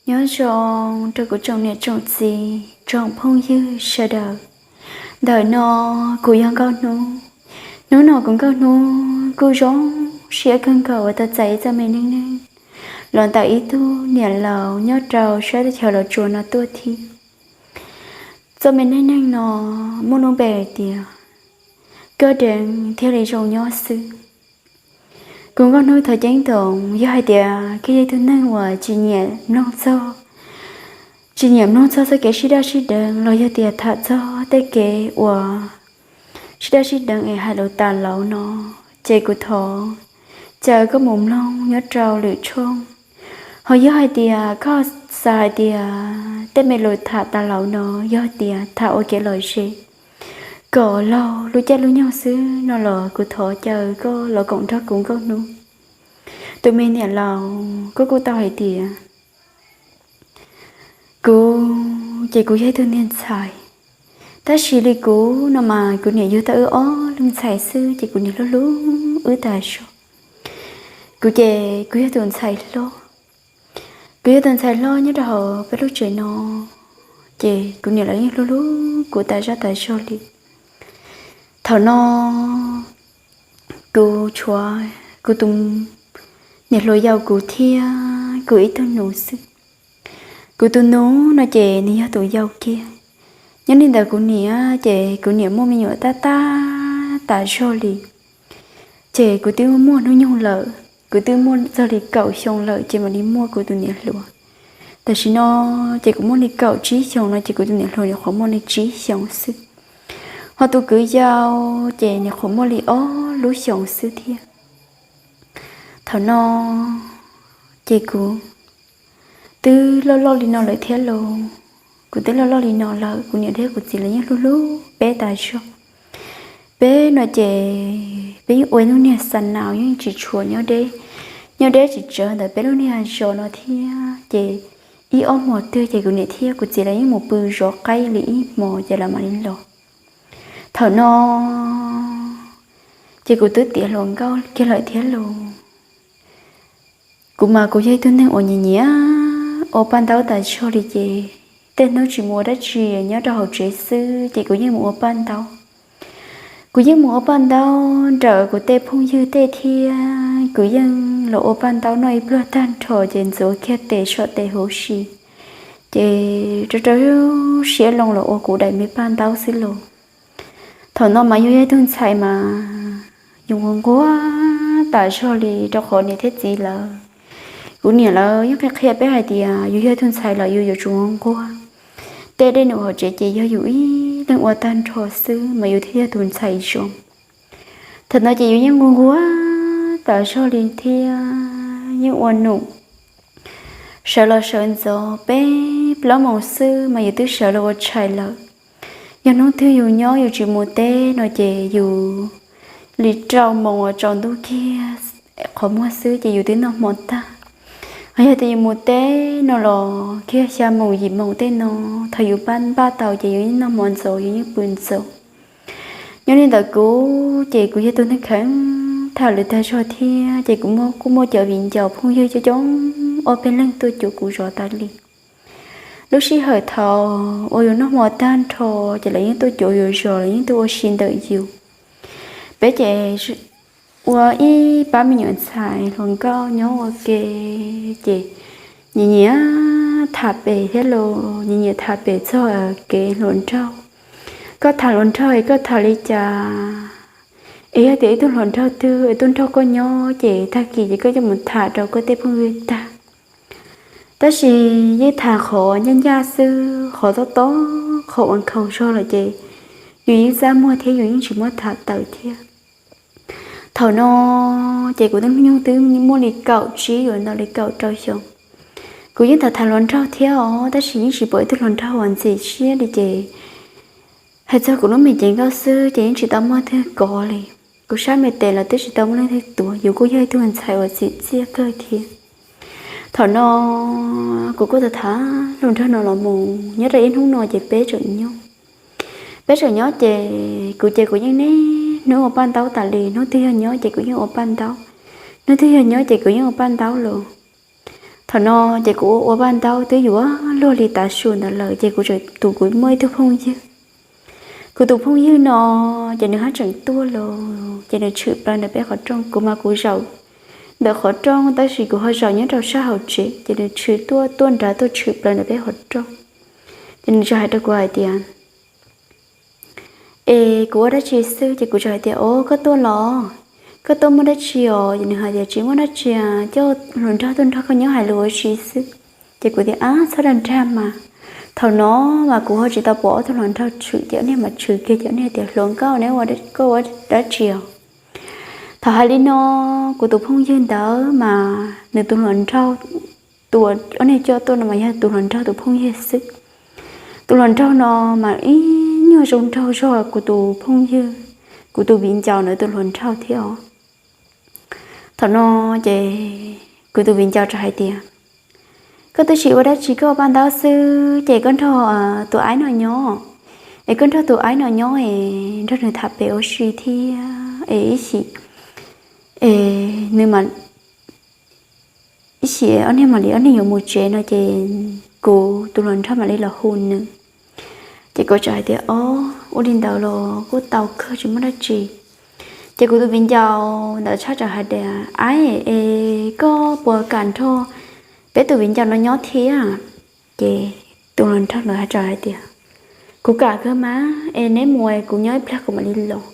Nyob zoo rau kuv tsoom niam tsoom txiv tsoom phooj ywg sawv daws. Ntawm no kuv yog Nkauj Hnub. Hnub no kuv Nkauj Hnub kuj zoo siab kawg nkaus uas tau txais ib txoj me neej neeg los ntawm ib tug niam laus nyob rau sab teb chaws Los Tsuas no tuaj thiab. Txoj me neej neeg no muaj lub npe hais tias Koj Deev Thiaj Li Zoo Nyob Xwb. Kuv Nkauj Hnub thov ceeb toom, yog hais tias koj yog ib tug neeg uas tsis nyiam mloog txog, tsis nyiam mloog txog txoj kev sib daj sib deev los yog tias tham txog tej kev uas sib daj sib deev es hais lus tas laus no, ces kuv thov caw koj mus mloog nyob rau lwm tshooj. Ho yog hais tias koj xav hais tias tej me lus tham tas laus no yog tias tham ua kev lom zem kom laug lub caij lub nyoog xwb no los kuv thov caw koj los koom nrog kuv Nkauj Hnub. Tus me niam laus koj kuj tau hais tias kuv ces kuv yog ib tug niag ntxhais, tab sis li kuv no mas kuv niam yug tau wb ob leeg ntxhais xwb ces kuv niam hlub hlub wb tas zog. Kuv ces kuv yog tus ntxhais hlob, kuv yog tus ntxhais hlob nyob rau hauv peb lub tsev no, ces kuv niam lawv yeej hlub hlub kuv tas zaj tas zog li. Thaum no kuv tshuav kuv tus niam hluas yau kuv thiab kuv ib tug nus xwb. Kuv tus nus no ces nws yog tus yau kiag. Nyob li ntawd kuv niam ces kuv niam muaj me nyuam tab tab tas zog li. Ces kuv twb muaj hnub nyoog lawm, kuv twb muaj txog li kaum xyoo lawm ces mam li muaj kuv tus niam hluas. Tam sim no ces kuv muaj li kaum tsib xyoos no ces kuv tus niam hluas nyuam qhuav muaj li tsib xyoos xwb. Ho tus kwv yau ces nyuam qhuav muaj li ob lub xyoos xwb thiab. Thaum no ces kuv twb loj loj li no lawm thiab los, kuv twb loj loj li no lawm, kuv niam thiab kuv txiv lawv yeej hlub hlub peb tas zog. Peb no ces peb yeej ua ib lub niag xa nas yeej tsis tshua nyob deb, nyob deb tsis tsawg ntawm peb lub niag zos no thiab. Ces ib ob hmo twg ces kuv niam thiab kuv txiv lawv yeej mus pw zov qaib li ib hmo ces lawv mam li los. Thaum no ces kuv twb tiav hluas nkauj kiag lawm thiab los. Kuv mas kuv yog ib tug neeg uas nyiam nyiam ua paj ntaub tas zog li ces tej hnub tsis mus ua dab tsi nyob rau hauv tsev xwb ces kuv yeej mus ua paj ntaub. Kuv yeej mus ua paj ntaub nrog kuv tej phooj ywg tej thiab kuv yeej los ua paj ntaub noj ib pluag tag nrho ces ntxuav kiag tes so tes huv si, ces rau rau siab loo los ua kuv daim me paj ntaub xwb los. Thaum no mas yus yog ib tug ntxhais mas yus nquag nquag tas zog li rau qhov niam thiab txiv lawv, kuv niam lawv yeej qhia qhia peb hais tias yus yog ib tug ntxhais los yus yuav tsum nquag nquag. Tej dej num hauv tsev ces yog yus ib leeg ua tag nrho xwb mas yus thiaj yog tus ntxhais zoo. Thaum no ces yus yeej nquag nquag tas zog li thiab yeej ua num sawv los sawv ntxov peb plaub moos xwb mas yus twb sawv los ua tshais lawm. Yog hnub twg yus nyob yus tsis mus teb no ces yus li rau moos uas tsaus ntuj kiag qhov muag xwb ces yus twb noj hmo tag. Ho yog tias yus mus teb no los kiag xya moos yim moos tej no, thaum yus npaj tau ces yus yeej noj hmo ntxov yus yeej pw ntxov. Nyob li ntawd kuv ces kuv yog tus neeg kheev tham lus tag zog thiab ces kuv kuj muaj cov viv ncaus phooj ywg coob coob ob peb leeg tuaj cuag kuv zov tas li. Lub sij hawm thaum uas yus noj hmo tag nrho ces lawv yeej tuaj cuag yus zov, lawv yeej tuaj ua si ntawm yus. Peb ces ua ib pab me nyuam ntxhais hluas nkauj nyob ua ke ces nyiam nyiam tham pem thiab los nyiam nyiam tham pem txog kev hluas nraug. Koj tham hluas nraug es koj tham li cas? Es yog tias ib tug hluas nraug twg es tuaj nrog koj nyob ces tag kis ces koj coj mus tham rau koj tej phooj ywg tag. Tab sis yeej tham qhov ncaj ncaj xwb, qhov tob tob, qhov uas nkhaus zog lawm ces yus yeej txaj muag thiab yus yeej tsis muab tham tawm thiab. Thaum no ces kuv tus hnub nyoog twb muaj li kaum tsib yuav ntau li kaum rau xyoo. Kuv yeej tham tham hluas nraug thiab os, tab sis yeej tsis pom ib tug hluas nraug uas ntxim siab li ces hais txog kuv lub me cev nkauj xwb ces yeej tsis tau muaj leej twg kov li. Kuv sab me tes los twb tsis tau muaj leej twg tuav, yus kuj yog ib tug ntxhais uas txim txiaj kawg thiab. Thaum no kuv kuj tham tham hluas nraug no los mus nyob rau ib hnub no ces peb tseem nyob. Peb tseem nyob ces kuv ces kuv yeej niaj hnub ua paj ntaub tas li, hnub twg yog nyob ces kuv yeej ua paj ntaub, hnub twg yog nyob ces kuv yeej ua paj ntaub los. Thaum no ces kuv ua ua paj ntaub twb yuav luag li tav su ntawd lawm ces kuv tseem, tus kuv muaj ib tug phooj ywg. Kuv tus phooj ywg no ces nws haj tseem tuaj los ces nws tshwm plaws ntawm peb qhov rooj, kuv mas kuv zaum ntawm qhov rooj tab sis kuv ho zaum nyob rau sab hauv tsev ces nws tshwm tuaj tuaj nrad tuaj tshwm plaws ntawm peb qhov rooj. Ces nws txawm hais rau kuv hais tias, es kuv ua dab tsi xwb? Ces kuv txawm hais tias, o, koj tuaj los? Koj tuaj muaj dab tsi os? Ces nws hais tias, tsis muaj dab tsi, coj hluas nraug tuaj nrog koj nyob hais lus ua si xwb. Ces kuv tias, ab, txhob dag nrag mas. Thaum no mas kuv ho tsis tau pom ob tug hluas nraug tshwm, ces ob niag mas tshwm kiag ces ob niag tias, hluas nkauj, neb ua, koj ua dab tsi os? Thaum hais li no, kuv tus phooj ywg ntawd mas nws tus hluas nraug, tus uas ob niag coj tuaj no mas yog tus hluas nraug tus phooj ywg xwb. Tus hluas nraug no mas ib nyuag zoo nraug zog kuv tus phooj ywg, kuv tus viv ncaus ntawd tus hluas nraug thiab os. Thaum no ces kuv tus viv ncaus txawm hais tias, koj twb tsis ua dab tsi, koj ua paj ntaub xwb ces koj nrog tus aib no nyob, es koj nrog tus aib no nyob es nrog nws tham pem ua si thiab es ib chim, es nws, ib chim ob niag mam li ob niag yuav mus tsev no ces kuv tus hluas nraug mam li los hu nws. Ces kuv txawm hais tias, o, ua li ntawd los kuj tau kawg, tsis muaj dab tsi. Ces kuv tus viv ncaus ntawd txawm hais tias, aib, es koj puas kam nrog peb tus viv ncaus no nyob thiab? Ces tus hluas nraug ntawd txawm hais tias, kuv kam kawg mas, es neb mus es kuv nyob ib pliag kuv mam li los.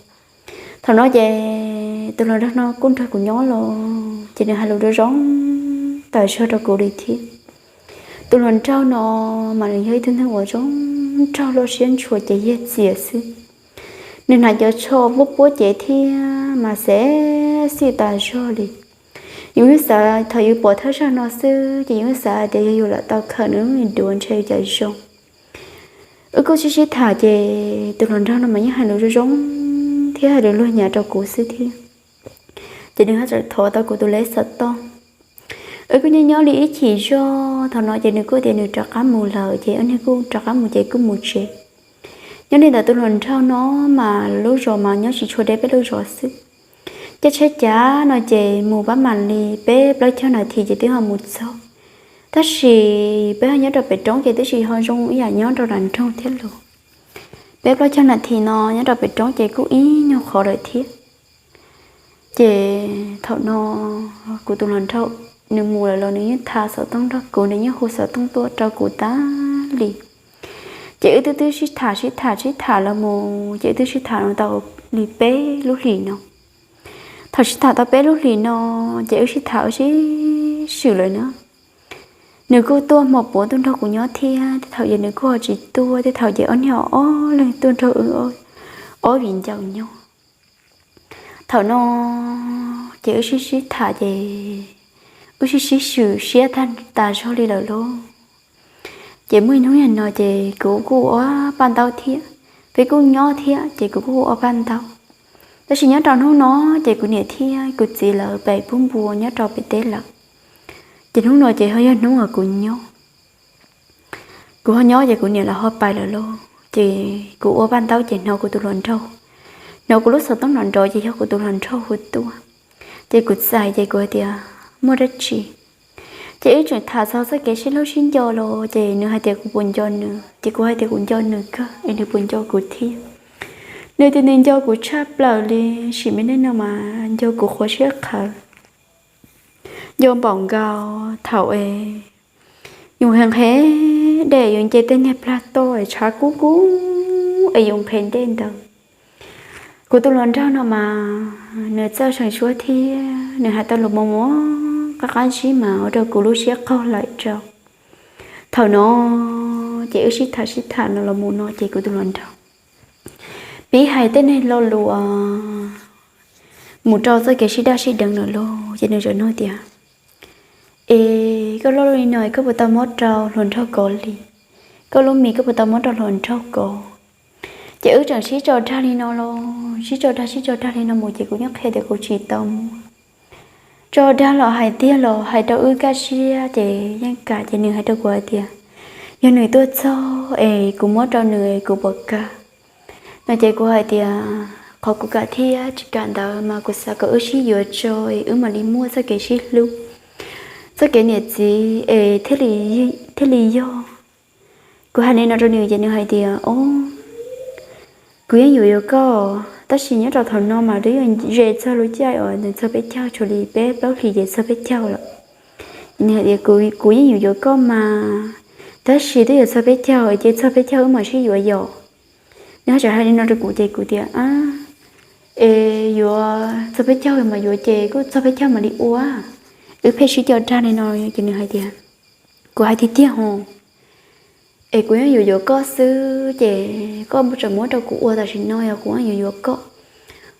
Thaum no ces tus hluas nraug no kuj nrog kuv nyob los ces nws hais lus zoo zoo tas zog rau kuv li thiab. Tus hluas nraug no mas nws yog ib tug neeg uas zoo nraug, loj siab ntshua ces yog txias xwb. Nws hnav cov tsho puab puab cev thiab mas xev xwm tas zog li. Yus yeej xav, thaum yus pom thawj zaug no xwb ces yus yeej xav tias yog yus lam tau khawm nws lub me duav ntshe yuav cas zoo. Wb kuj sib sib tham ces tus hluas nraug no mas yeej hais lus zoo zoo thiab hais lus luag nyav rau kuv xwb thiab. Ces nws haj tseem thov tau kuv tus lej xov tooj. Wb kuj nyob nyob li ib chim zog, thaum no ces nws kuj tias nws rov qab mus lawm ces wb niag kuj rov qab mus ces kuj mus tsev. Nyob li ntawd tus hluas nraug no mas lub zos mas nyob tsis tshua deb peb lub zos xwb. Caij tsheb cav no ces mus pab mam li peb plaub caug nas this ces twb ho mus txog. Tab sis peb ho nyob rau pem roob ces twb tsis ho zoo ib yam nyob rau nram nroog thiab los. Peb plaub caug nas this no nyob rau pem roob ces kuj ib nyuag qhov lawm thiab. Ces thaum no kuv tus hluas nraug nws mus lawm los nws yeej tham xov tooj nrog kuv, nws yeej hu xov tooj tuaj rau kuv tas li. Ces wb twb twb sib tham sib tham sib tham los mus ces wb twb sib tham tau li peb lub hlis no. Thaum sib tham tau peb lub hlis no ces wb sib tham wb sib swm lawm na. Nws kuj tuaj hmo puav tuaj nrog kuv nyob thiab, tej thaum ces nws kuj ho tsis tuaj, tej thaum ces ob niag ob leeg tuaj nrog wb ob viv ncaus nyob. Thaum no ces wb sib sib tham ces wb sib sib swm siab tag tas zog li lawm lauj. Ces muaj ib hnub no ces kuv kuj ua paj ntaub thiab, peb kuj nyob thiab ces kuv kuj ua paj ntaub. Tab sis nyob rau hnub no ces kuv niam thiab kuv txiv lawv pem pub npua nyob rau pem teb lawm. Ces hnub no ces ho yog hnub uas kuv nyob. Kuv ho nyob ces kuv niam lawv ho pais lawm lauj. Ces kuv ua paj ntaub ces hnov kuv tus hluas nraug, hnov kuv lub xov tooj nrov nrov ces yog kuv tus hluas nraug hu tuaj. Ces kuv txais ces kuv hais tias, muaj dab tsi? Ces wb tseem tham txog txoj kev sib hlub sib nco los ces nws hais tias kuv puas nco nws, ces kuv hais tias kuv nco nws kawg es nws puas nco kuv thiab. Nws tias nws nco kuv tshaj plaws li, sim me neej no mas nco kuv qhuav siab qhawv, nco npaum nkaus thaum es yus nqhis nqhis dej, yus nce tej niag plag toj es tshav kub kub es yus nqhis dej ntawd. Kuv tus hluas nraug no mas nws txawj seem suab thiab nws hais tau lus mos mos qab qab zib mas ua rau kuv lub siab qaug lawm rau. Thaum no ces wb sib tham sib tham no los mus no ces kuv tus hluas nraug pib hais tej neeg lo lus mus rau txoj kev sib daj sib deev lawm lauj. Ces nws txawm nug tias, es koj loj li no es koj puas tau mob rau hluas nraug kov li? Koj lub mis koj puas tau mob rau hluas nraug kov? Ces wb tseem sib tso dag li no los sib tso dag sib tso dag li no mus ces kuv yeej qhia tias kuv tsis tau muab. Tso dag los hais tiag los hais rau wb kaj siab ces yeej kam. Ces nws hais rau kuv hais tias yog nws tuaj txog es kuv muab rau nws es kuv puas kam no. Ces kuv hais tias qhov kuv kam thiab tsis kam ntawd mas kuv xav kom wb sib yuav tso es wb mam li muaj txoj kev sib hlub. txoj kev niam txiv es thiaj li yog. Kuv hais li no rau nws ces nws hais tias, o, kuv yeej yuav yuav koj, tab sis nyob rau thaum no mas twb yuav ze txog lub caij uas nws txog peb caug, txog li peb plaub hlis ces txog peb caug lawm. Nws hais tias, kuv yeej yuav yuav koj mas, tab sis twb yuav txog peb caug ces txog peb caug wb mam sib yuav yom. Nws ho tseem hais li no rau kuv ces kuv tias, es yuav txog peb caug mas yuav ces kuj txog peb caug mam li ua, wb pheej sib coj dag li no. Ces nws hais tias, kuv hais tiag tiag hos, es kuv yeej yuav yuav koj xwb ces koj tseem muab rau kuv ua tam sim no yog kuv yeej yuav yuav koj,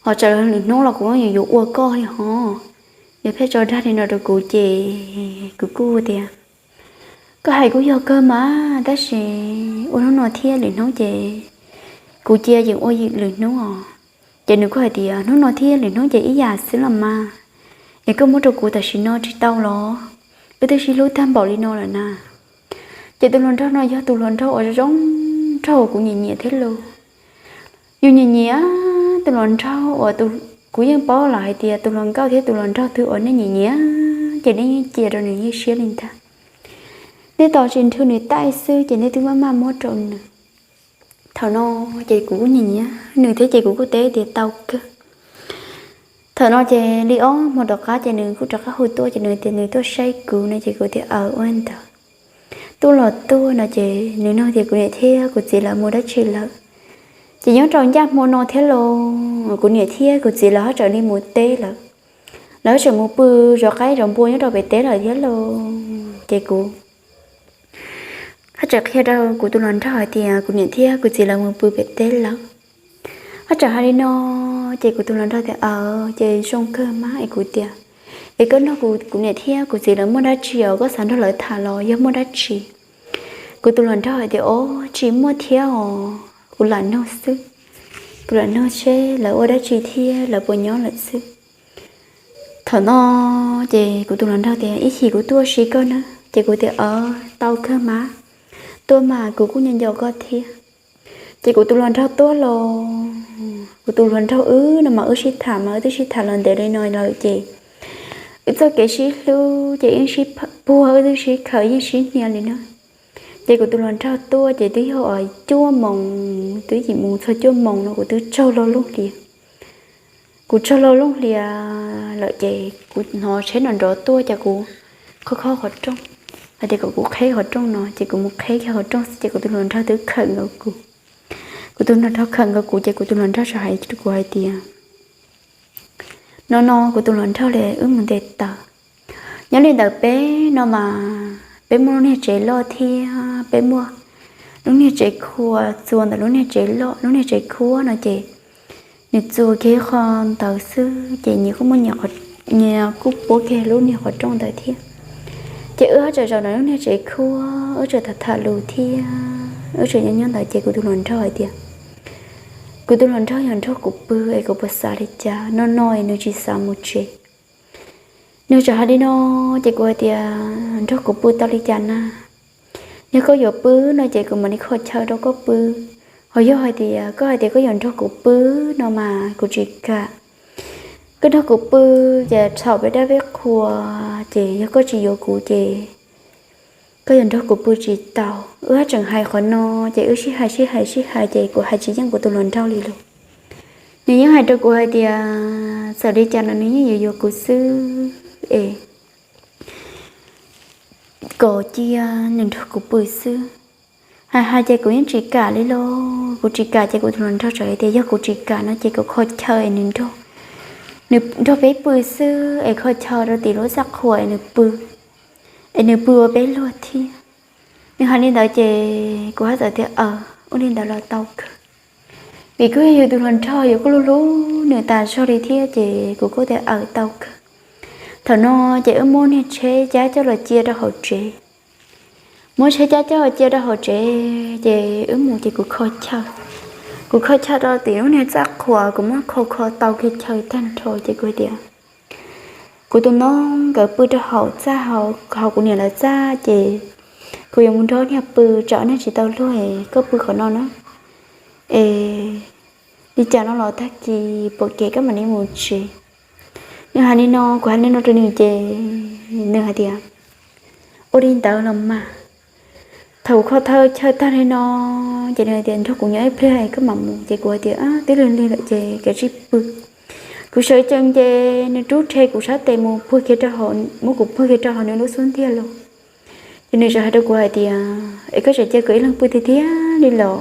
ho txawm lwm hnub los kuv yeej yuav yuav ua koj li hos. Nws pheej tso dag li no rau kuv ces kuv kuj tias, koj hais kuj yog kawg mas, tab sis ua hnub no thiab lwm hnub ces kuv cia yeem ua lwm hnub os. Ces nws kuj hais tias, hnub no thiab lwm hnub ces ib yam xwb los mas, es koj muab rau kuv tam sim no tsis tau los? Wb twb sib hlub tag npaum li no lawm na. Ces tus hluas nraug no yog tus hluas nraug uas zoo nraug kuv nyiam nyiam thiab los. Yus nyiam nyiam tus hluas nraug uas, kuv yeej paub lawm hais tias tus hluas nkauj thiab tus hluas nraug twg uas nej nyiam nyiam ces nej yeej cia rau nws ib siab li ntag. Nej tos tsis nrhw nws taij xwb ces nej twb maj maj muab rau nws. Thaum no ces kuv kuj nyiam nyiam nws thiab ces kuv kuj teb tias tau kawg. Thaum no ces li ob hmo tom qab ces nws kuj rov qab hu tuaj ces nws tias nws tuaj saib kuv no ces kuv tias aw ua ntawd. Tuaj los tuaj no ces nws nug tias kuv niam thiab kuv txiv lawv mus dab tsi lawm. Ces nyob rau ncaj hmo no thiab los kuv niam thiab kuv txiv lawv ho tseem li mus teb lawm. Lawv ho tseem mus pw zov qaib zov npua nyob rau pem teb lawm thiab los. Ces kuv ho tseem qhia rau kuv tus hluas nraug hais tias kuv niam thiab kuv txiv lawv mus pw pem teb lawm. Ho tseem hais li no ces kuv tus hluas nraug tias aw ces zoo kawg mas es kuv tias, es koj nug kuv niam thiab kuv txiv lawv muaj dab tsi os, koj xav nrog lawv tham los yog muaj dab tsi? Kuv tus hluas nraug hais tias o, tsis muaj thiab os, kuv lam nug xwb. Kuv lam nug seb lawv ua dab tsi thiab lawv puas nyob lawm xwb. Thaum no ces kuv tus hluas nraug tias ib chim kuv tuaj ua si koj na. Ces kuv tias aw, tau kawg mas, tuaj mas kuv kuj nco nco koj thiab. Ces kuv tus hluas nraug tuaj los, kuv tus hluas nraug wb no mas wb sib tham mas wb twb sib tham los ntev li no lawm ces wb txoj kev sib hlub ces yeej sib puag, wb twb sib khawm yeej sib hnia li na. Ces kuv tus hluas nraug tuaj ces twb yog cuaj moos, twb yim moos txog cuaj moos no kuv twb tsaug lo looj hlias. Kuv tsaug lo looj hlias lawm ces kuv hnov tsheb nrov nrov tuaj ces kuv khob khob qhov rooj, hais tias kom kuv qheb qhov rooj no ces kuv mus qheb kiag qhov rooj xwb ces kuv tus hluas nraug twb khawm nkaus kuv. Kuv tus hluas nraug khawm nkaus kuv ces kuv tus hluas nraug txawm hais rau kuv hais tias no no kuv tus hluas nraug li wb mus ntes taws. Nyob li ntawd peb no mas peb muaj lub niag tsev loj thiab peb muaj lub niag tsev khua txuas ntawm lub niag tsev loj, lub niag tsev khua no ces nws txuas kiag qhov ntawd xwb ces nyias kuj muaj nyias, nyias kuj puab kiag lub niag qhov rooj ntawd thiab. Ces wb tseem zaum ntawm lub niag tsev khua, wb tseem tham tham lus thiab wb tseem nyob nyob ntawd ces kuv tus hluas nraug hais tias kuv tus hluas nraug yog nrog kuv pw es kuv puas xav li cas no no es nws tsis xav mus tsev. Nws txawm hais li no ces kuv hais tias nrog kuv pw tau li cas na? Yog koj yuav pw no ces kuv mam li kho chaw rau koj pw. Ho yog hais tias koj hais tias koj yuav nrog kuv pw no mas kuv tsis kam. Koj nrog kuv pw ces txhaum peb dab peb qhua, ces yog koj tsis yuav kuv ces koj yuav nrog kuv pw tsis tau. Wb tseem hais qhov no ces wb sib hais sib hais sib hais ces kuv hais tsis yeej kuv tus hluas nraug li lawm. Nws yeej hais rau kuv hais tias txawm li cas los nws yeej yuav yuav kuv xwb es kom cia nws nrog kuv pw xwb. Hais hais ces kuv yeej tsis kam li los, kuv tsis kam ces kuv tus hluas nraug txawm hais tias yog kuv tsis kam no ces kom kho chaw es nws nrog, nws nrog peb pw xwb es kho chaw rau tim lub txaj qhua es nws pw, es nws pw ua peb luag thiab. Nws hais li ntawd ces kuv haj txawm tias aw, ua li ntawd los tau kawg. Vim kuj yog yus tus hluas nraug, yus kuj hlub hlub nws tas zog li thiab ces kuv kuj tias aw tau kawg. Thaum no ces wb muab niag tsheb cab coj los cia rau hauv tsev. Muab tsheb cab coj los cia rau hauv tsev ces wb mus ces kuv kho chaw. Kuv kho chaw rau tim lub niag txaj qhua, kuv muab kho kho tau kiag chaw tag nrho ces kuv hais tias kuv tus noob nkawd pw rau hauv txaj, hauv kuv niam lawv txaj ces kuv yuav mus nrog niag pw, tsam niag tsis tau luag, koj pw qhov no na. Es li cas no los tag kis pom kev koj mam li mus tsev. Nws hais li no, kuv hais li no rau nws ces nws hais tias Ua li ntawd los mas. Thaum kuv kho thawj chaw tag li no, ces nws hais tias nrog kuv nyob ib pliag koj mam mus. Ces kuv hais tias twb lig lig lawm ces kav tsij pw. Kuv sawv tsees ces nws rub rhe kuv sab tes mus puag kiag rau, muab kuv puag kiag rau hauv nws lub xub ntiag los. Ces nws txawm hais rau kuv hais tias es koj tseem cia kuv ib leeg pw tiag tiag li los?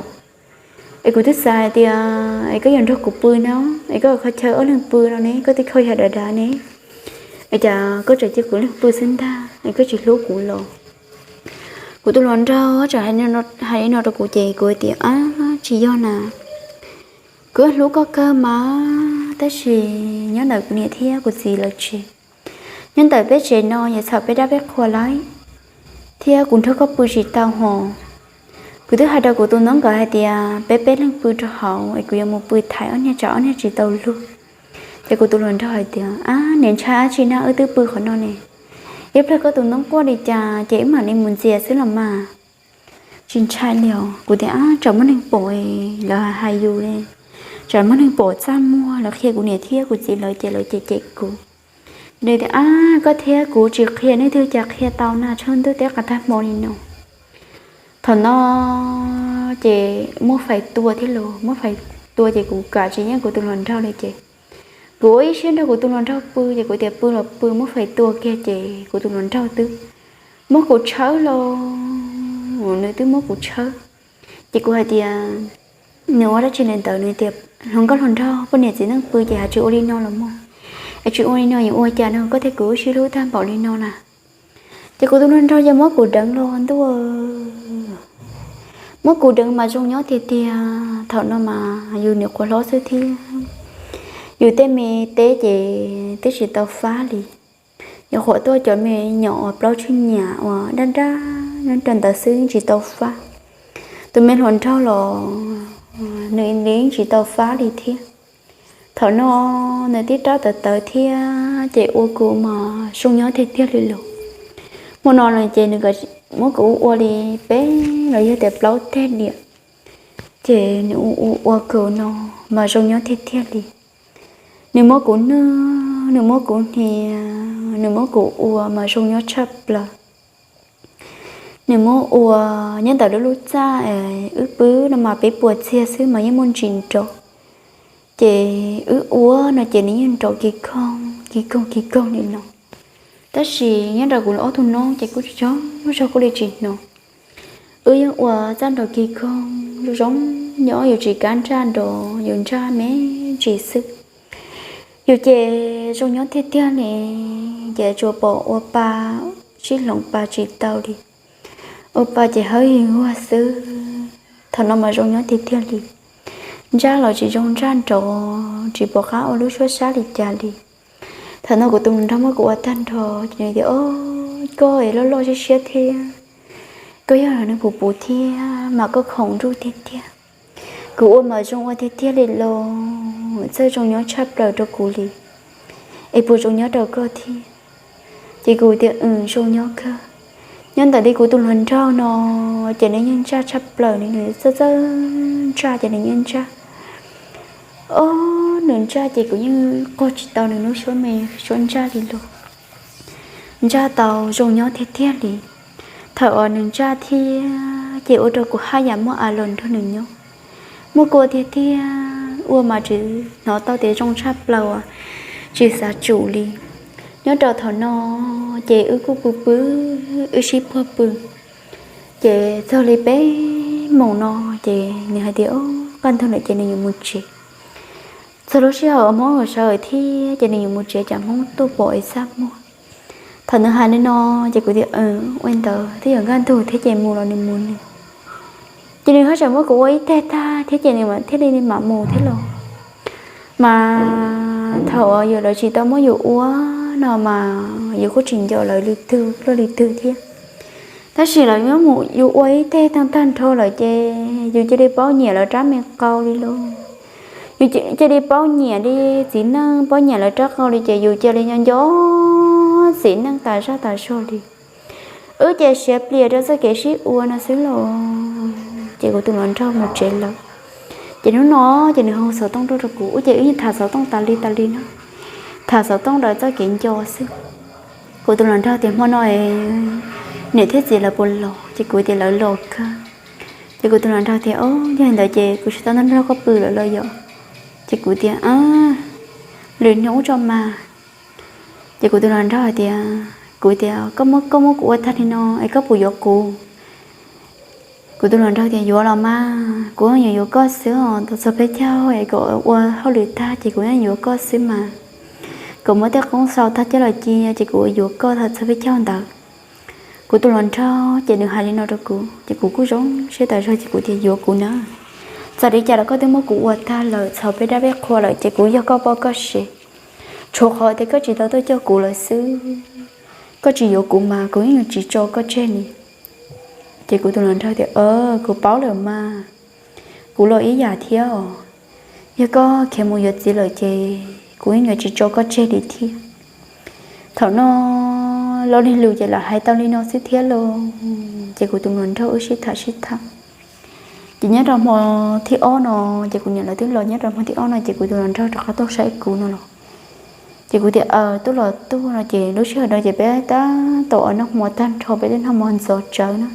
Es kuv twb xav hais tias es koj yuav nrog kuv pw no, es koj kho chaw ob leeg pw no ne, koj twb kho yam dav dav ne, es cas koj tseem cia kuv ib leeg pw xwb ntag, es koj tsis hlub kuv los? Kuv tus hluas nraug txawm hais li no rau kuv ces kuv hais tias ab, tsis yog na, kuv hlub koj kawg mas, tab sis nyob ntawm kuv niam thiab kuv txiv lawv tsev, nyob ntawm peb tsev no yog txhaum peb dab peb qhua lawm, thiab kuv nrog koj pw tsis tau hos. Kuv twb hais rau kuv tus noob nkawd hais tias peb peb leeg pw rau hauv es kuv yuav mus pw thaiv ob niag tsam ob niag tsis tau luag. Ces kuv tus hluas nraug hais tias ab, niam ntshai dab tsi na, wb twb pw qhov no ne, ib pliag koj tus noob quaj li cas ces wb mam li mus ntxias xwb los mas. Tsis ntshai li os. Kuv tias ab, tsam muaj neeg pom, lawv hais yus, tsam muaj neeg pom txaj muag, lawv qhia kuv niam thiab kuv txiv lawv ces lawv cem cem kuv. Nws tias ab, koj thiab kuv tsis qhia leej twg cas qhia tau na, tshaib ntuj teb qab tag hmo li no. Thaum no ces muab fais tua thiab los, muab fais tua ces kuv kam tsis yeej kuv tus hluas nraug li ces kuv ua ib siab nrog kuv tus hluas nraug pw ces kuv tias pw los pw, muab fais tua kiag ces kuv tus hluas nraug twb muab kuv tshawb los, nws twb muab kuv tshawb. Ces kuv hais tias nws ua dab tsi li ntawd, nws tias hluas nkauj hluas nraug poj niam txiv neej pw ces haj tsis ua li no los mog, es tsis ua li no yuav ua cas no, koj thiab kuv wb sib hlub tag npaum li no na. Ces kuv tus hluas nraug yeej muab kuv deev los ntuj, muab kuv deev mas zoo nyob tiag tiag. Thaum no mas yus nyuam qhuav hlob xwb thiab, yus tej me teb ces twb tsis tau fab li. Nyuam qhuav tuaj cov me nyuam uas plaub tsib nyuam uas daj daj rau ntawd xwb tsis tau fab. Tus me hluas nraug los nws yeej tsis tau fab li thiab. Thaum no nws tib rab tawv tawv thiab ces ua kuv mas zoo nyob tiag tiag li los. Hmo no no ces nws muab kuv ua li peb los yog tias plaub teg diam, ces nws ua ua kuv no mas zoo nyob tiag tiag li. Nws muab kuv nwj, nws muab kuv hnia, nws muab kuv ua mas zoo nyob tshaj plaws. Nws muab ua nyob ntawm lub lub txaj wb pw no mas peb puas txiag xwb mas yeej muaj ntsis nrov. Ces wb ua no ces nws yeej nrov kis koog kis koog kis koog li no. Tab sis nyob rau kuv ob tug noob ces kuj tsis tsaug zog kuj li tsis hnov. Wb yeej ua txaj nrov kis koog zoo zoo, nyob yus tsis kam ntsaj nrov, yus ntsaj me ntsis xwb. Yus ces zoo nyob tiag tiag li, ces tsuas pom ua pa sib hloov pa tsis tau li. Ua pa ces hawb yig huag xwb. Thaum no mas zoo nyob tiag tiag li. Ntsaj los tsis zoo ntsaj nrov, tsis pom qab ua lub suab sab li cas li. Thaum no kuv tus hluas nraug muab kuv ua tag nrho ces nws tias, o, koj es loj loj siab siab thiab, koj yog neeg puv puv thiab mas koj khoom nruj tiag tiag. Kuv ua mas zoo ua tiag tiag li los, txawj zoo nyob tshaj plaws rau kuv li, es puas zoo nyob rau koj thiab? Ces kuv tias, w, zoo nyob kawg. Nyob ntawm li kuv tus hluas nraug no ces nws yeej ntsaj tshaj plaws li, nws txawj txawj ntsaj ces nws yeej ntsaj. O, nws ntsaj ces kuv yeej qaug tsis tau nws lub suab me suab ntsaj li los. Ntsaj tau zoo nyob tiag tiag li. Thaum uas nws ntsaj thiab ces ua rau kuv haj yam muaj a los nrog nws nyob. Muaj kua tiag tiag, ua mas tsis hnov tau tias zoo tshaj plaws, tsis xav tsum li. Nyob rau thaum no ces wb kuj pw pw, wb sib puag pw. Ces txog li peb moos no ces nws hais tias, o, kaj ntug lawm ces nws yuav mus tsev. Txog lub sij hawm uas Hmoob sawv thiab ces nws yuav mus tsev, tsam Hmoob tuaj pom es txaj muag. Thaum nws hais li no ces kuv tias, ua li ntawd twb yuav kaj ntug thiab ces mus los nws mus nws. Ces nws haj tseem muab kuv ua ib teg tag thiab ces nws thiaj li mam mus thiab los. Mas thaum uas yus lawv tsis tau muab yus ua no mas yus kuj tsis nco lawv li twg luaj li twg thiab. Tab sis lawv muab yus ua ib teg tag tag nrho lawm ces yus cia li paub nyiam lawv rab me qau li lauj. Yus cia li paub nyiam li txiv neej, paub nyiam lawv rab qau li ces yus cia li nco nco txiv neej tas zaj tas zog li. Wb ces siav plias rau txoj kev sib ua no xwb los. Ces kuv tus hluas nraug mus tsev lawm. Ces hnub no ces nws hu xov tooj tuaj rau kuv, wb ces wb yeej tham xov tooj tas li tas li no, tham xov tooj raws txoj kev nco xwb. Kuv tus hluas nraug tias, hmo no es niam thiab txiv lawv puas los? Ces kuv tias lawv los kawg. Ces kuv tus hluas nraug tias, o, yog li ntawd ces kuv tsis tau nrog koj pw lawm los yom? Ces kuv tias, lwm hnub ub tso mas. Ces kuv tus hluas nraug hais tias, kuv tias, koj muab kuv ua tag li no es koj puas yuav kuv? Kuv tus hluas nraug tias, yuav los mas, kuv yeej yuav koj xwb os. Tau txog peb caug es kom ua hauj lwm tag ces kuv yeej yuav koj xwb mas. Kom muab tej qoob sau tag coj los cia ces kuv yuav koj txog peb caug ntawd. Kuv tus hluas nraug ces nws hais li no rau kuv ces kuv kuj zoo siab tas zog ces kuv tias, yuav kuv na. Txawm li cas los koj twb muab kuv ua tag lawm, txhaum peb dab peb qhua lawm ces kuv yog koj poj koj sev. Tshuav qhov tias koj tsis tau tuaj coj kuv lawm xwb, koj tsis yuav kuv mas kuv yeej yuav tsis tso koj tseg li. Ces kuv tus hluas nraug tias, kuv paub lawm mas, kuv los ib yam thiab os. Yog koj khiav mus yuav txiv lawm ces kuv yeej yuav tsis tso koj tseg li thiab. Thaum no lo lig lus ces lawv hais tau li no xwb thiab lauj. Ces kuv tus hluas nraug wb sib tham sib tham. Ces nyob rau hmo thib ob no, ces kuv niam lawv twb los, nyob rau hmo thib ob no ces kuv tus hluas nraug rov qab tuaj saib kuv no los. Ces kuv tias, aws, tuaj los tuaj no ces lub sij hawm no ces peb tab tom ua noj hmo tag nrho, peb twb noj hmo ntxov tsawv na.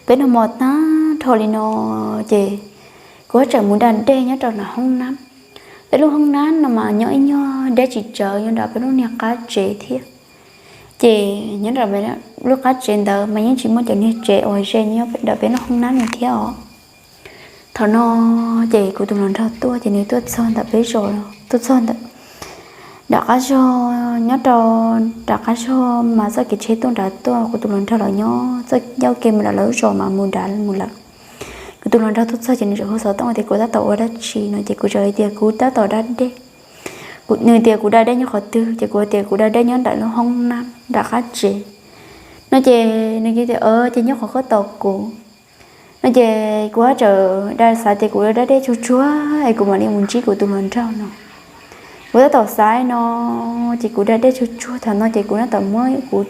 Peb noj hmo tag nrho li no ces kuv tseem mus da dej nyob rau nram hoob nab. Peb lub hoob nab no mas nyob ib nyuag deb tsis tsawv nyob nram peb lub niag qab tsev thiab. Ces nyob nram lub qab tsev ntawd mas yeej tsis muaj cov niag tsev uas ze nyob nram peb lub hoob nab no thiab os. Thaum no ces kuv tus hluas nraug tuaj ces nws tuaj txog ntawm peb zos, tuaj txog ntawm nram qab zog, nyob rau nram qab zog mas txoj kev tsheb tuaj nrad tuaj, kuv tus hluas nraug los nyob txoj ncauj ke mus nram lawv zos mas mus nrad mus lawm. Kuv tus hluas nraug tuaj txog ces nws tseem hu xov tooj tias kuv tab tom ua dab tsi no ces kuv txawm hais tias kuv tab tom da dej. Nws tias kuv da dej nyob qhov twg ces kuv tias kuv da dej nyob nram lub hoob nab nram qab tsev no ces nws tias, ces nyob qhov koj tos kuv no ces kuv txawm da xav tias kuv da dej tsuag tsuag es kuv mam li mus ntsib kuv tus hluas nraug no. Kuv tab tom xav no ces kuv da dej tsuag tsuag thaum no ces kuv tab tom muab kuv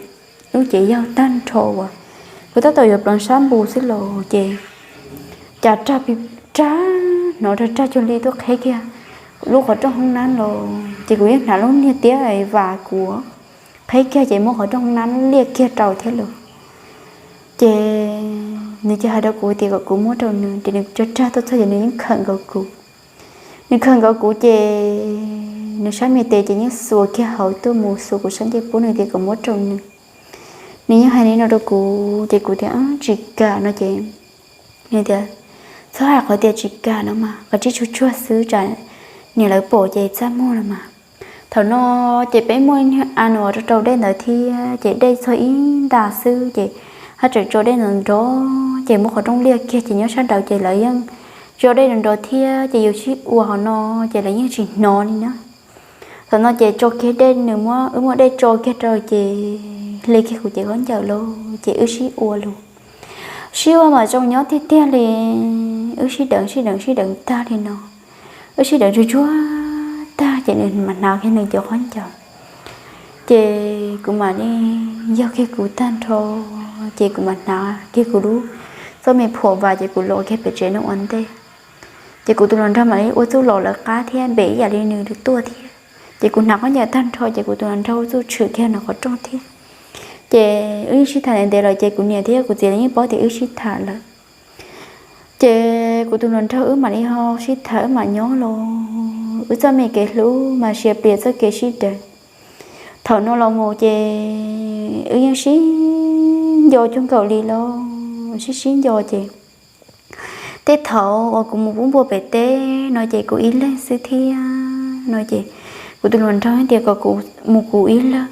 lub cev yaug tag nrho uas kuv tab tom yuav pleev sab npus xwb los ces cas rag pig rag, hnov rag rag cuag li tuaj qheb kiag lub qhov rooj hoob nab los ces kuv yeej hnav lub niag tiab es vam kuv qheb kiag ces muab qhov rooj hoob nab liaj kiag rau thiab los. Ces nws cia hais rau kuv tias kom kuv muab rau nws ces nws rag rag tuaj txog ces nws yeej khawm nkaus kuv. Nws khawm nkaus kuv ces nws sab me tes ces yeej xuas kiag hauv tuaj mus xuas kuv sab ncej puab, nws tias kom muab rau nws. Nws yeej hais li no rau kuv ces kuv tias tsis kam no ces nws tias txhob hais qhov tias tsis kam no mas, qhov tsis tsuag tsuag xwb tsam niam lawv pom ces txaj muag no mas. Thaum no ces peb muaj ib niag a nus rau rau dej ntawd thiab ces dej txog ib nta xwb ces haj tseem tso dej nrov nrov ces muab qhov rooj liaj kiag ces nyob sab nraud ces lawv yeej tso dej nrov nrov thiab ces yus sib ua hauv no ces lawv yeej tsis hnov li na. Thaum no ces tso kiag dej, nws muab, wb muab dej tso kiag rau ces hle kiag kuv cev khaub ncaws los ces wb sib ua lus. Sib ua mas zoo nyob tiag tiag li, wb sib deev sib deev sib deev tag li no, wb sib deev tsuag tsuag tag ces nws mam hnav kiag nws cev khaub ncaws. Ces kuv mam li yaug kiag kuv tag nrho, ces kuv mam hnav kiag kuv lub txoj me phuam vas ces kuv los kiag pem tsev no ua ntej. Ces kuv tus hluas nraug mam li ua txuj los lawv qab thiab npem ib yam li nws tuaj thiab. Ces kuv hnav khaub ncaws tag nrho ces kuv tus hluas nraug ua txuj tshwm kiag nws qhov rooj thiab. Ces wb yeej sib tham ntev ntev lawm ces kuv niam thiab kuv txiv lawv yeej paub tias wb sib tham lawm. Ces kuv tus hluas nraug wb mam li ho sib tham wb mam nyob los, wb txoj me kev hlub mas sia plias txoj kev sib deev. Thaum no los mus ces wb yeej sib nco cuag nkaus li los sib sib nco ces tej thaum uas kuv mus pub npua pem teb no ces kuv ib leeg xwb thiab no ces kuv tus hluas nraug tias kom kuv mus kuv ib leeg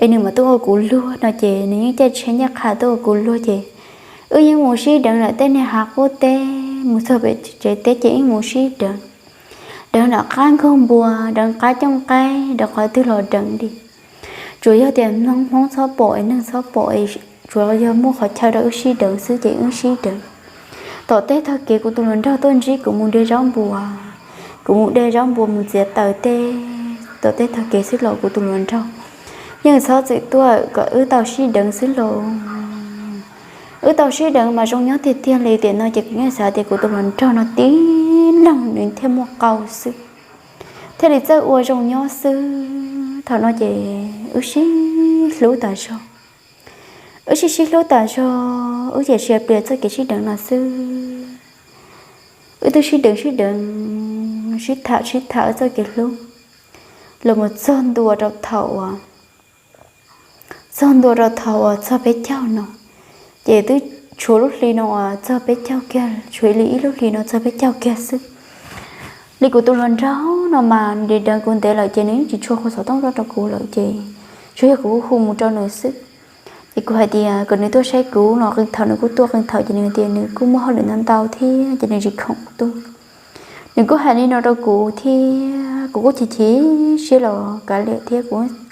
es nws mam tuaj ua kuv luag no ces nws yeej caij tsheb ncaj qha tuaj ua kuv luag ces wb yeej mus sib deev ntawm tej niag hav qub teb mus txog pem tsev teb ces yeej mus sib deev. Deev nram qab nkaug npua, deev qab cooj qaib, deev qhov twg los deev li. Tsuas yog tias Hmoob txhob pom es neeg txhob pom es tsuas yog muaj qhov chaw rau wb sib deev xwb ces wb sib deev. Tom tej tag kev kuv tus hluas nraug tuaj ntsib kuv mus de zaub npua, kuv mus de zaub npua mus txiav taws tej, tom tej tag kev xwb los kuv tus hluas nraug yeej txhob txwm tuaj kom wb tau sib deev xwb los. Wb tau sib deev mas zoo nyob tiag tiag li tiam no ces kuv yeej xav tias kuv tus hluas nraug no tib leeg nws thiaj muaj qau xwb, thiaj li txawj ua zoo nyob xwb. Thaum no ces wb sib hlub tas zog, Wb sib sib hlub tas zog, wb ces sia plias txoj kev sib deev no xwb. Wb twb sib deev sib deev, sib tham sib tham wb txoj kev hlub los mus txog ntua rau thaum uas, txog ntua rau thaum uas txog peb caug no, ces twb tshuav lub hli no uas txog peb caug kiag, tshuav li ib lub hli no txog peb caug kiag xwb. Li kuv tus hluas nraug no mas nws deev kuv ntev lawm ces nws yeej tsis tshua hu xov tooj tuaj rau kuv lawm ces tsuas yog kuv hu mus rau nws xwb. Ces kuv hais tias kom nws tuaj saib kuv no, qee thaum nws kuj tuaj, qee thaum ces nws tias nws kuj muaj hauj lwm ntau ntau thiab ces nws tsis khoom tuaj. Nws kuj hais li no rau kuv thiab kuv kuj chim chim siab los kav liam thiab,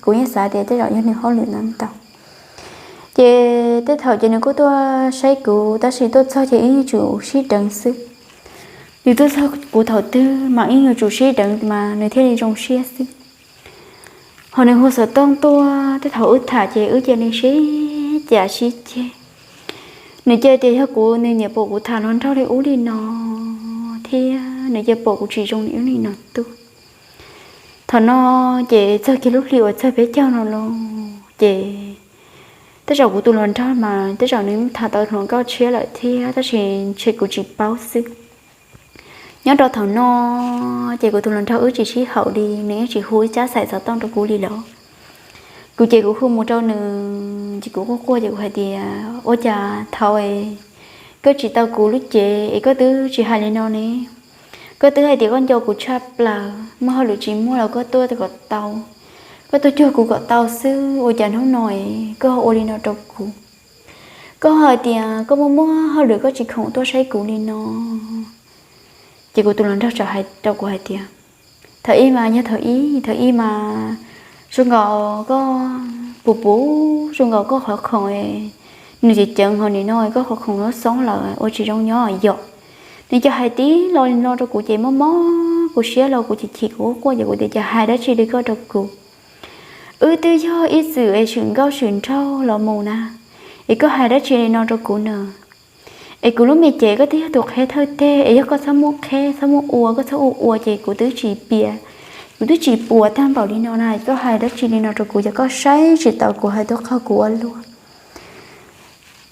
kuv yeej xav tias tej zaum yog nws hauj lwm ntau ntau. Ces tej thaum ces nws kuj tuaj saib kuv tab sis tuaj txog ces wb yuav tsum sib deev xwb. Nws tuaj txog kuv thaum twg mas wb yuav tsum sib deev mas nws thiaj li zoo siab xwb. Ho nws hu xov tooj tuaj, tej thaum wb tham ces wb cia li sib cav sib ceg. Nws cia tias yog kuv, nws nyiam pom kuv tham hluas nraug li ub li no thiab nws cia pom kuv tsis zoo li ub li no tuaj. Thaum no ces txog kiag lub hli uas txog peb caug no los ces tej zaum kuv tus hluas nraug mas tej zaum nws tham tau hluas nkauj tshiab lawm thiab tab sis ntshe kuv tsis paub xwb. Nyob rau thaum no ces kuv tus hluas nraug wb tsis sib haum li, nws yeej tsis hu ib tsab xaim xov tooj rau kuv li lawm. Kuv ces kuv hu mus rau nws ces kuv quaj quaj ces kuv hais tias ua cas thaum koj tsis tau kuv lub cev es koj twb tsis hais li no ne? Koj twb hais tias koj nco kuv tshaj plaws, muaj hauj lwm tsis muaj los koj tuaj kom tau, koj tuaj cuag kuv kom tau xwb, ua cas hnub no koj ua li no rau kuv? Koj hais tias koj muaj muaj hauj lwm koj tsis khoom tuaj saib kuv li no. Ces kuv tus hluas nraug txawm hais rau kuv hais tias thaum ib mas yog thaum ib, thaum ib mas zoo nkaus koj puv puv, zoo nkaus koj qhov khoom nws ceev ceev ho nim no koj qhov khoom no xoob lawm ua tsis zoo nyob yom. Nws cia hais tib lo li no rau kuv ces mob mob kuv siab los kuv chim chim kuv quaj quaj ces kuv tias cas hais dab tsi li koj rau kuv? Wb twb yog ib txwm es swm nkauj swm nraug los mus na, es koj hais dab tsi li no rau kuv na? Es kuv lub me cev koj twb yog tus qheb thawj teg es yog koj txhob muab qheb txhob muab ua, koj txhob ua ua ces kuv twb tsis piav, kuv twb tsis puas tag npaum li no na, koj hais dab tsi li no rau kuv, yog koj saib tsis taus kuv hais tuaj qhov kuv ua luaj.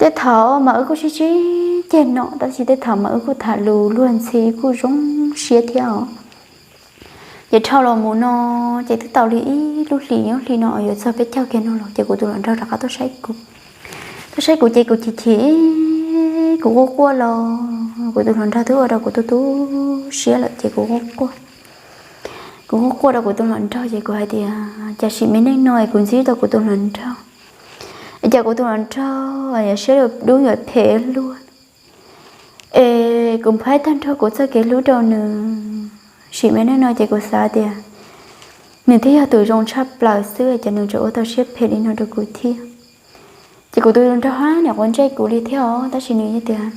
Tej thaum mas wb kuj sib sib ceg no tab sis tej thaum mas wb kuj tham lus luag ntxhi kuj zoo siab thiab os. Ces dhau los mus no ces twb tau li ib lub hlis, lub hli no yuav txog peb caug kiag no los ces kuv tus hluas nraug rov qab tuaj saib kuv. Tuaj saib kuv ces kuv chim chim, kuv quaj quaj los kuv tus hluas nraug twb ua rau kuv tu tu siab lawm ces kuv quaj quaj. Kuv quaj quaj rau kuv tus hluas nraug ces kuv hais tias cas sim me neej no es kuv ntsib tau kuv tus hluas nraug, es cas kuv tus hluas nraug yuav siab dub yuav phem luaj, es kuv phaib tag nrho kuv txoj kev hlub rau nws. Sim me neej no ces kuv xav tias nws thiaj yog tus zoo tshaj plaws xwb ces nws tseem ua tau siab phem li no rau kuv thiab. Ces kuv tus hluas nraug hab niam quav ntsej kuv li thiab os, tab sis nws tias,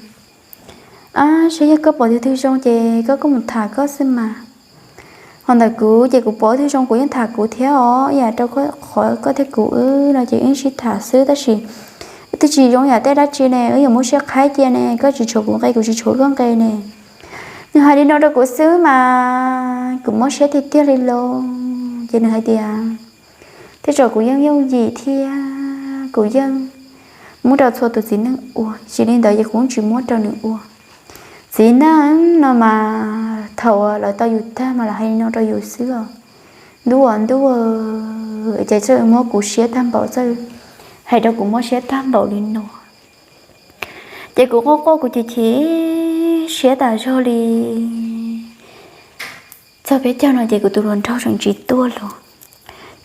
ab, saib yog koj pom tus twg zoo ces koj kuj mus tham koj xwb mas. Ho ntawm kuv ces kuv pom tus twg zoo kuv yeej tham kuv thiab os, ib yam rau qhov koj thiab kuv wb no ces wb sib tham xwb tab sis wb twb tsis zoo yam tej dab tsi ne, wb yuav muab siab qhaib cia ne, koj tsis tshuav kuv nqe kuv tsis tshuav koj nqe ne. Nws hais li no rau kuv xwb mas kuv mob siab tiag tiag li lauj. Ces nws hais tias tej zaum kuv yeej yooj yim thiab kuv yeej muab rau txhua tus txiv neej ua, tsis li ntawd ces kuv tsis muab rau nws ua. Txiv neej no mas thaum lawv tau yus tag mas lawv hais li no rau yus xwb os. Ntuj aw ntuj aw, ces txawj muab kuv siab tag npaum, txawj hais rau kuv mob siab tag npaum li no. Ces kuv quaj quaj kuv chim chim siab tas zog li. Txog peb caug no ces kuv tus hluas nraug tseem tsis tuaj los.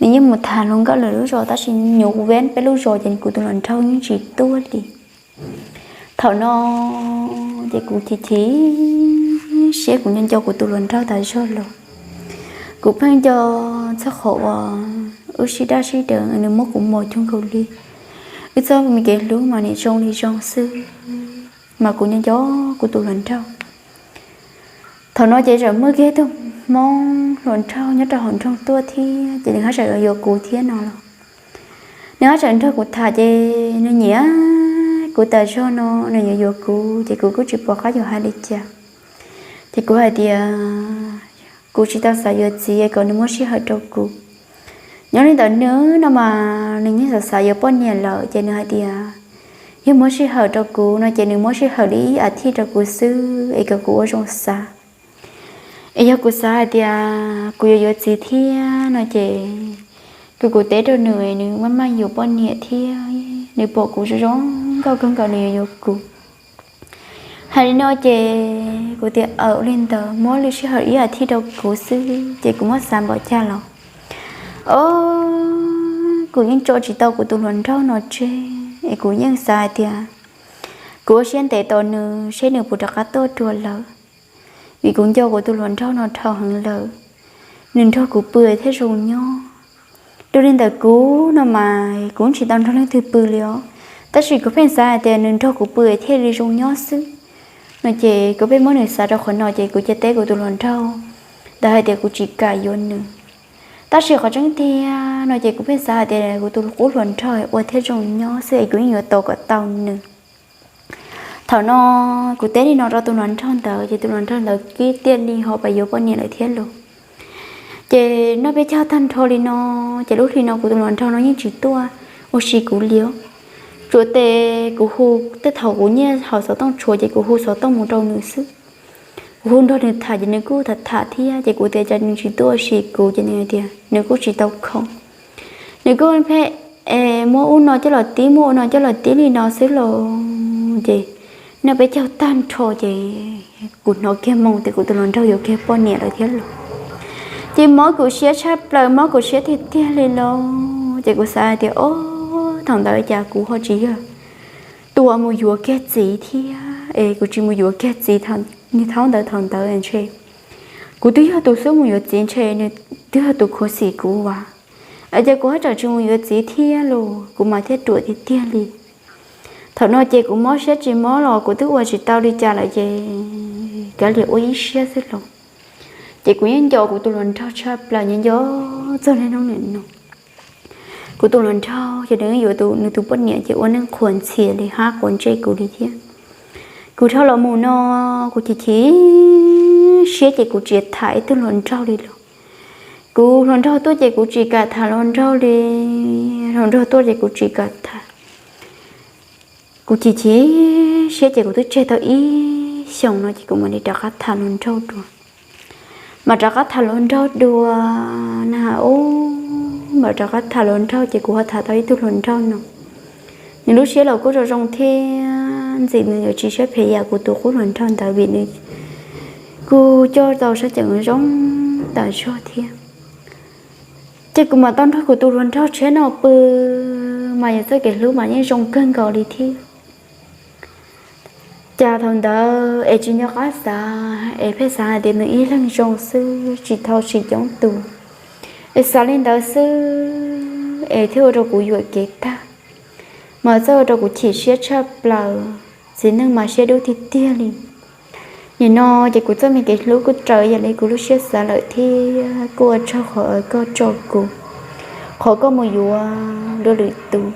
Nws yeej mus tham hluas nkauj lwm lub zos tab sis nyuam qhuav ven peb lub zos ces kuv tus hluas nraug yeej tsis tuaj li. Thaum no ces kuv chim chim siab, kuv nco nco kuv tus hluas nraug tas zog los. Kuv pheej nco txog qhov uas wb sib daj sib deev, nws muab kuv mos cuag nkaus li wb txoj me kev hlub mas nim zoo li zoo xwb, mas kuv nco nco kuv tus hluas nraug. Thaum no ces tseem muaj kiag tus hmoob hluas nraug nyob rau hauv nroog tuaj thiab ces nws haj tseem yuav kuv thiab no los. Nws haj tseem nrog kuv tham ces nws nyiam kuv tas zog no, nws yuav yuav kuv ces kuv kuj tsis pom qab yuav hais li cas. Ces kuv hais tias kuv tsis tau xav yuav txiv, kom nws muab sij hawm rau kuv. Nyob li ntawd nws no mas nws yeej xav xav yuav poj niam lawm ces nws hais tias Yog muab sij hawm rau kuv no ces nws muab sij hawm li ib as thiv rau kuv xwb es kom kuv ua zoo xav. Es yog kuv xav hais tias kuv yuav yuav txiv thiab no ces kuv kuv teb rau nws, nws maj maj yuav poj niam thiab nws pom kuv zoo zoo nkauj kawg nkaus nws yuav yuav kuv. Hais li no ces kuv tias aw, ua li ntawd muab lwm sij hawm ib as thiv rau kuv xwb ces kuv muab xav npaum cas los, o, kuv yeej tso tsis tau kuv tus hluas nraug no tseg es kuv yeej xav hais tias kuv ua siab ntev tos nws seb nws puas rov qab tuaj dua lawm, vim kuv nco kuv tus hluas nraug no dhau heev lawm. Nws nrog kuv pw thiaj zoo nyob. Dua li ntawm kuv no mas kuv tsis tau nrog leej twg pw li os, tab sis kuv pheej xav hais tias nws nrog kuv pw thiaj li zoo nyob xwb no ces kuv pheej muab nws xav rau qhov no ces kuv cia teb kuv tus hluas nraug ntawd hais tias kuv tsis kam yuav nws. Tab sis qhov tseeb tiag no ces kuv pheej xav hais tias kuv tus qub hluas nraug ua thiaj zoo nyob xwb es kuv yeej yuav tos kom tau nws. Thaum no kuv teb li no rau tus hluas nraug ntawd ces tus hluas nraug ntawd kib tiaj li ho pab yuav poj niam lawm thiab los. Ces noj peb caug tag nrho li no, ces lub hli no kuv tus hluas nraug no yeej tsis tuaj ua si kuv li os. Tsuas tes kuv hu, tej thaum kuv nyiaj hauv xov tooj tshuav ces kuv hu xov tooj mus rau nws xwb. Kuv hu nrog nws tham ces nws kuj tham tham thiab ces kuv tias cas nws tsis tuaj ua si kuv ces nws tias nws kuj tsis tau khoom. Nws kuj pheej es muab ub no coj los tib, muab ub no coj los tib li no xwb los. Ces noj peb caug tag nrho ces kuv hnov kiag moo tias kuv tus hluas nraug yuav kiag poj niam lawm thiab los. Ces mob kuv siab tshaj plaws, mob kuv siab tiag tiag li los. Ces kuv xav hais tias o, thaum ntawd cas kuv ho tsis yog tus uas mus yuav kiag txiv thiab es kuv tsis mus yuav kiag txiv thaum, niag thaum ntawd thaum ntawd ntshe kuv twb yog tus xub mus yuav txiv ntshe nws twb yog tus khuv xim kuv as. Ces kuv haj tseem tsis mus yuav txiv thiab los kuv mas thiaj ruam tiag tiag li. Thaum no ces kuv mob siab tsis mob los kuv twb ua tsis tau li cas lawm ces kav liam ua ib siab xwb los. Ces kuv yeej nco kuv tus hluas nraug tshaj plaws, nco nco txog niaj hnub nim no. Kuv tus hluas nraug ces nws yuav nws tus poj niam ces ua neej qhuas ntxhias li hab quav ntsej kuv li thiab. Kuv dhau los mus no, kuv chim chim siab ces kuv tsis tham ib tug hluas nraug li los. Kuv hluas nraug tuaj ces kuv tsis kam tham hluas nraug li, hluas nraug tuaj ces kuv tsis kam tham. Kuv chim chim siab ces kuv twb tseg tau ib xyoos no ces kuv mam li rov qab tham hluas nraug dua. Mas rov qab tham hluas nraug dua na, ub, mas rov qab tham hluas nraug ces kuv ho tham tau ib tug hluas nraug no. Nws lub siab los kuj zoo zoo thiab, ntxim nws yuav tsis siab phem yam kuv tus qub hluas nraug ntawd vim nws kuj coj tau sab cev zoo tas zog thiab. Ces kuv mam tau nrog kuv tus hluas nraug tshiab no pw, mas yog txoj kev hlub mas yeej zoo kawg nkaus li thiab. Cas thaum ntawd es tsis nco qab xav, es pheej xav hais tias nws ib leeg zoo xwb tsis tau tsis coob tus, es xav li ntawd xwb es thiaj ua rau kuv yuam kev tag, mas txawj ua rau kuv chim siab tshaj plaws. Txiv neej mas siab dub tiag tiag li. Nim no ces kuv txoj me kev hlub kuj raws yam li kuv lub siab xav lawm thiab kuj ua tsaug qhov koj tso kuv, qhov koj mus yuav dua lwm tus.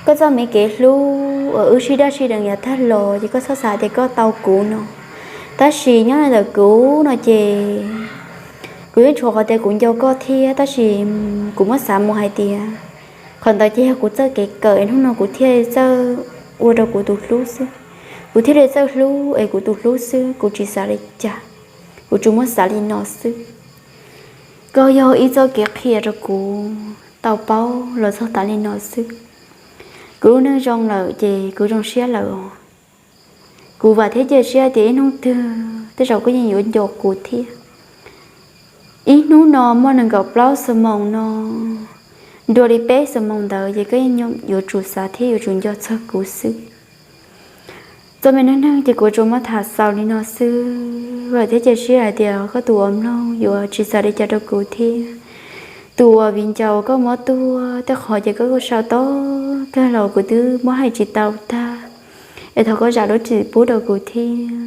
Koj txoj me kev hlub uas wb sib daj sib deev yav tag los ces koj txhob xav tias koj tau kuv no, tab sis nyob ntawm kuv no ces kuv yeej tshuav qhov tias kuv nco koj thiab, tab sis kuv muab xav mus hais tias qhov ntawd ces yog kuv txoj kev kawm es hnub no kuv thiaj txawj ua rau kuv tus hlub xwb. Kuv thiaj li txawj hlub es kuv tus hlub xwb, kuv tsis xav li cas, kuv tsuas muab xav li no xwb. Koj yog ib txoj kev qhia rau kuv tau paub los txog tas li no xwb. Kuv lub neej zoo lawm ces kuv zoo siab lawm os. Kuv vam thiab cia siab tias ib hnub twg tej zaum koj yeej yuav nco kuv thiab. Ib hnub no muaj nees nkaum plaub xuab moos no, dua li peb xuab moos ntawd ces koj yeej yuav tsum xav thiab yuav tsum nco txog kuv xwb. Txoj me neej neeg ces kuv tsuas muab tham xaus li no xwb, vam thiab cia siab hais tias koj tus uas mloog yuav tsis xav li cas rau kuv thiab. Tus uas viv ncaus koj muab tuaj tej qhov ces koj kuj sau tau kawg los kuv twb muab hais tsis tau tag, es thov koj zam lub txim pub rau kuv thiab.